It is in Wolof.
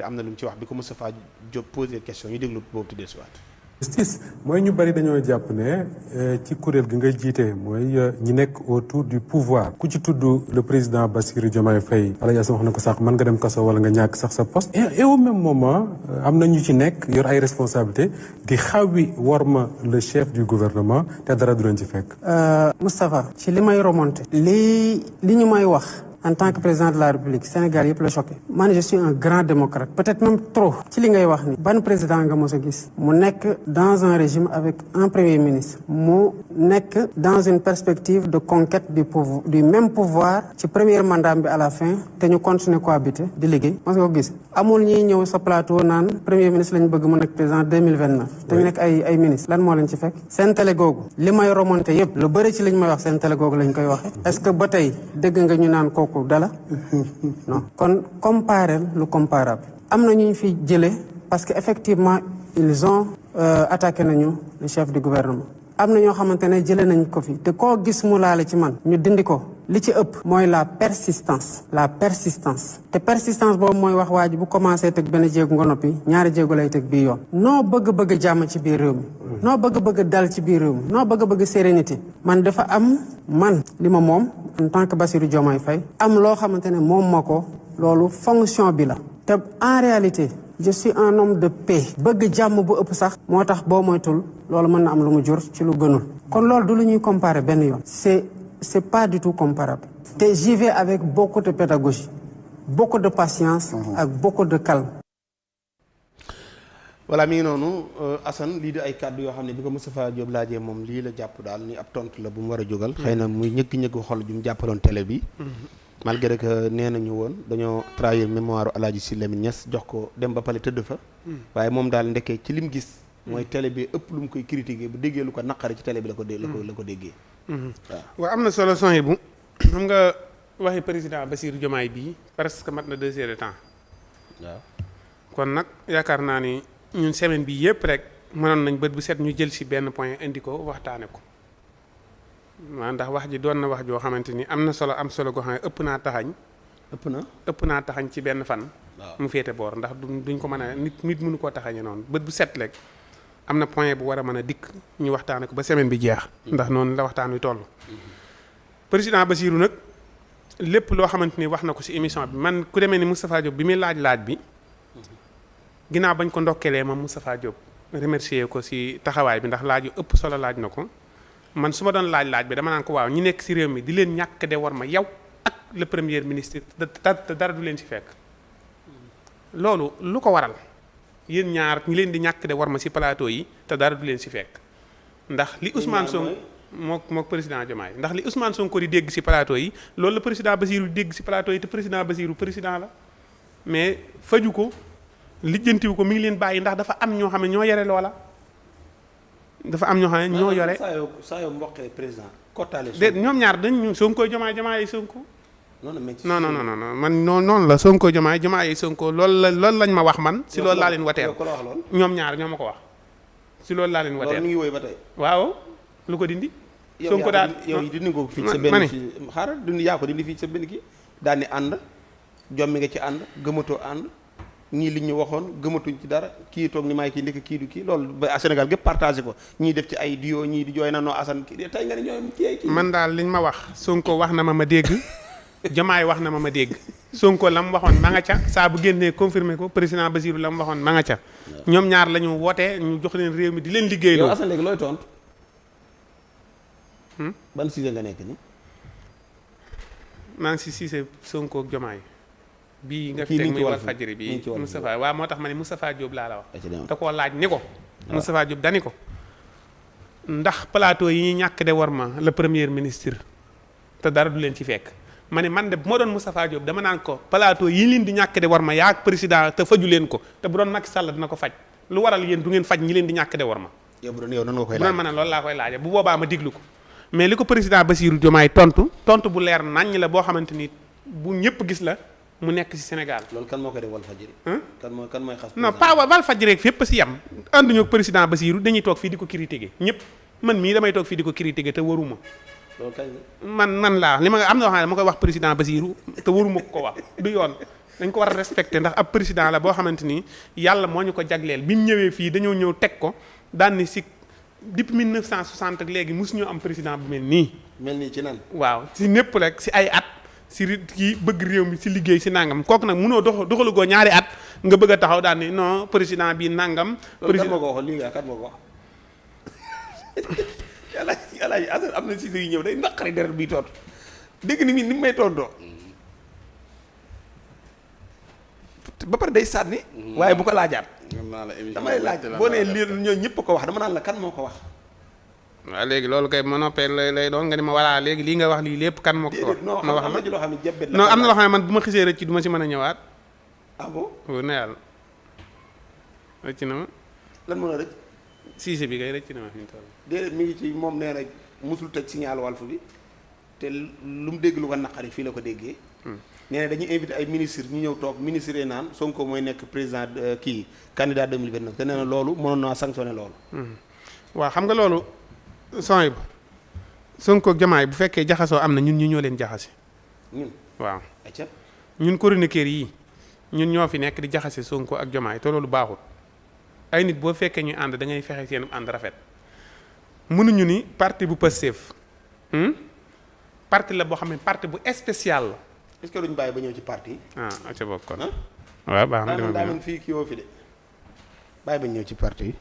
am na lu mu ci wax bi ko Moustapha Diop posé question ñu déglu boobu tuddee si waat. justice mooy ñu bari dañoo jàpp ne ci kuréel gi nga jiite mooy ñi nekk autour du pouvoir ku ci tudd le président Bassirou Diomaye Faye Alaaji Assane wax na ko sax mën nga dem kaso wala nga ñàkk sax sa poste et au même moment am na ñu ci nekk yor ay responsabilité di xawi worma le chef du gouvernement te dara du leen ci fekk. Moustapha ci li may remonté li ñu may wax en tant que président de la République Sénégal yëpp la choqué man je suis un grand démocrate peut-être même trop ci li ngay wax ni ban président nga mos a gis mu nekk dans un régime avec un premier ministre mu nekk dans une perspective de conquête du même pouvoir ci premier mandat bi à la fin te ñu continuer cohabiter di liggéey mos nga ko gis amul ñuy ñëw sa plateau naan premier ministre lañu bëgg mu nekk président 2029 te ñu nekk ay ministre lan moo leen ci fekk seen télé googu li may remonté yëpp lu bëri ci li ñu may wax seen télé googu lañ koy waxe est-ce que ba tey dégg nga ñu naan kooku dala non kon comparer lu comparable am na ñu fi jëlee parce que effectivement ils ont attaqué nañu le chef du gouvernement am na ñoo xamante ne jëlee nañ ko fi te koo gis mu laale ci man ñu dindi ko li ci ëpp mooy la persistance te persistance boobu mooy wax waa ji bu commencé teg benn jéegu nga noppi ñaari jéegu lay teg bii yoon noo bëgg jàmm ci biir réew mi noo bëgg dal ci biir réew mi noo bëgg sérénité man dafa am man li ma moom en tant que Bassirou Diomaye Faye am loo xamante ne moom ma ko loolu fonction bi la te en réalité je suis un homme de paix bëgg jàmm bu ëpp sax moo tax boo moytul loolu mën na am lu mu jur ci lu gënul kon loolu du lu ñuy comparer benn yoon c'est pas du tout comparable te j'y vais avec beaucoup de pédagogie beaucoup de patience ak beaucoup de calme. voilà mi ngi noonu Assane lii di ay kàddu yoo xam ne bi ko Moustapha Diop laajee moom lii la jàpp daal ni ab tontu la bu mu war a jógal xëy na muy ñëgg-ñëgg xol ju mu jàppaloon télé bi malgré que nee nañu woon dañoo trahir mémoire Alaaji Si Lamine Niass jox ko dem ba pale tëdd fa waaye moom daal ndekkee ci lim gis mooy télé bi ëpp lu mu koy critiquer bu déggee lu ko naqari ci télé bi la ko déggee waaw am na solo son bu xam nga waxi président Bassirou Diomaye bii presque mat na 2 heures de temps waaw kon nag yaakaar naa ni ñun semaine bi yëpp rek mënoon nañ bët bu set ñu jël ci benn point indi ko waxtaane ko waaw ndax wax ji doon na wax joo xamante ni am na solo am solo goo xam ne ëpp naa taxañ ci benn fan mu féete boor ndax duñ ko mën a nit mënu koo taxañe noonu bët bu set rek am na point bu war a mën a dikk ñu waxtaane ko ba semaine bi jeex ndax noonu la waxtaan wi toll président Bassirou nag lépp loo xamante ni wax na ko ci émission bi man ku demee ni Moustapha Diop bi muy laaj bi ginnaaw bañ ko ndokkelee moom Moustapha Diop remercier ko ci taxawaay bi ndax laaj yu ëpp solo laaj na ko man su ma doon laaj bi dama naan ko waaw ñi nekk ci réew mi di leen ñàkk de war ma yow ak le premier ministre te dara du leen ci fekk loolu lu ko waral yéen ñaar ñi leen di ñàkk de war ma ci plateau yi te dara du leen ci fekk ndax li Ousmane Sonko mook président Diomaye ndax li Ousmane Sonko di dégg ci plateau yi loolu la président Bassirou di dégg ci plateau yi te président Bassirou président la mais faju ko lijjantiwu ko mi ngi leen bàyyi ndax dafa am ñoo xam ne ñoo yore loola dafa am ñoo xam ne ñoo yore saa yoo mboqee président kottaale de ñoom ñaar dañ Sonko Diomaye Sonko non man noonu la Sonko Diomaye Sonko loolu lañ ma wax man si loolu laa leen wateel ñoom ñaar ñoo ma ko wax si loolu laa leen wateel mi ngi woy ba tey waaw lu ko dindi Sonko daal yow dindi ko fii sa benn ci xaaral dindi yaa ko dindi fii sa benn kii daal ni ànd jommi nga ci ànd gëmatoo ànd ñii li ñu waxoon gëmatuñ ci dara kii toog ni maay kii ndekk kii du kii loolu ba Sénégal gépp partagé ko ñii def ci ay duo ñii di jooy na noo Assane kii tey nga ne ñooy kii man daal liñ ma wax Sonko wax na ma dégg Diomaye wax na ma dégg Sonko la mu waxoon ma nga ca saa bu génnee confirmé ko président Bassirou la mu waxoon ma nga ca ñoom ñaar la ñu wootee ñu jox leen réew mi di leen liggéey loo Assane léegi looy tontu ban sujet nga nekk ni maa ngi si Cissé Sonko ak Diomaye bii nga fi teg muy wal fajri bi Moustapha waaw moo tax ma ne Moustapha Diop laa la wax da koo laaj ni ko Moustapha Diop dani ko ndax plateau yi ñuy ñàkk de war ma le premier ministre te dara du leen ci fekk ma ne man de bu ma doon Moustapha Diop dama naan ko plateau yi leen di ñàkk de war ma yaa président te faju leen ko te bu doon Macky Sall dina ko faj lu waral yéen du ngeen faj ñi leen di ñàkk de war ma yow bu doon yow nan nga koy laaj bu doon ma ne loolu laa koy laaje bu boobaa ma diglu ko mais li ko président Bassirou Diomaye tontu bu leer naññ la boo xamante ni bu ñëpp gis la mu nekk ci Sénégal. loolu kan moo koy def Walfadjri. kan mooy xas. non pas Walfadjri rek fépp ci yam ànduñu ak président Bassirou dañuy toog fii di ko critiquer ñëpp man mii damay toog fii di ko critiquer te waruma. loolu kañ man laa li ma am na wax ne ma koy wax président Bassirou te waruma ko wax du yoon dañ ko war a respecté ndax ab président la boo xamante ni yàlla moo ñu ko jagleel bi mu ñëwee fii dañoo ñëw teg ko daan ni si depuis 1960 ak léegi mosu ñu am président bu mel nii. mel nii ci nan. waaw si népp rek si ay at si kii bëgg réew mi si liggéey si nangam kooku nag munoo doxalugoo ñaari at nga bëgg a taxaw daan ni non président bi nangam. président moo ko waxoon lii nga kat moo ko wax. yàlla Assane am na si yu ñëw day naqari deret bi tontu dégg ni ni may tontoo ba pare day sànni. waaye bu ko laajaat. damay laaj boo nee lii ñooñu ñëpp ko wax dama naan la kan moo ko wax. waaw léegi loolu kay ma noppee lay doon nga ni ma voilà léegi lii nga wax lii lépp kan moo ko wax. ma wax la loo xam ne jabet la. non am na loo xam ne man bu ma xisee rëcc du ma si mën a ñëwaat. ah bon. wóor na yàlla rëcc na ma. lan mën a rëcc. siise bi kay rëcc na ma fi mu toll. déedéet mi ngi ci moom nee na musul tëj signal Walf bi te lu mu dégg lu ko naqari fii la ko déggee. nee na dañuy invité ay ministre ñu ñëw toog ministre yi naan Sonko mooy nekk président kii candidat 2029 te nee na loolu mënoon naa sanctionné loolu. waaw xam nga loolu sony bu Sonko ak Diomaye bu fekkee jaxasoo am na ñun ñu ñoo leen jaxase. ñun waaw. acca ñun chroniqueurs yi ñun ñoo fi nekk di jaxase Sonko ak Diomaye te loolu baaxul ay nit boo fekkee ñuy ànd da ngay fexe seen ànd rafet mënuñu ni parti bu Pastef parti la boo xam ne parti bu spécial la. est-ce que duñ bàyyi ba ñëw ci parti. ca bokk kon. ah waaw baax na daa mel fii kii woo fi de bàyyi ba ñëw ci parti yi.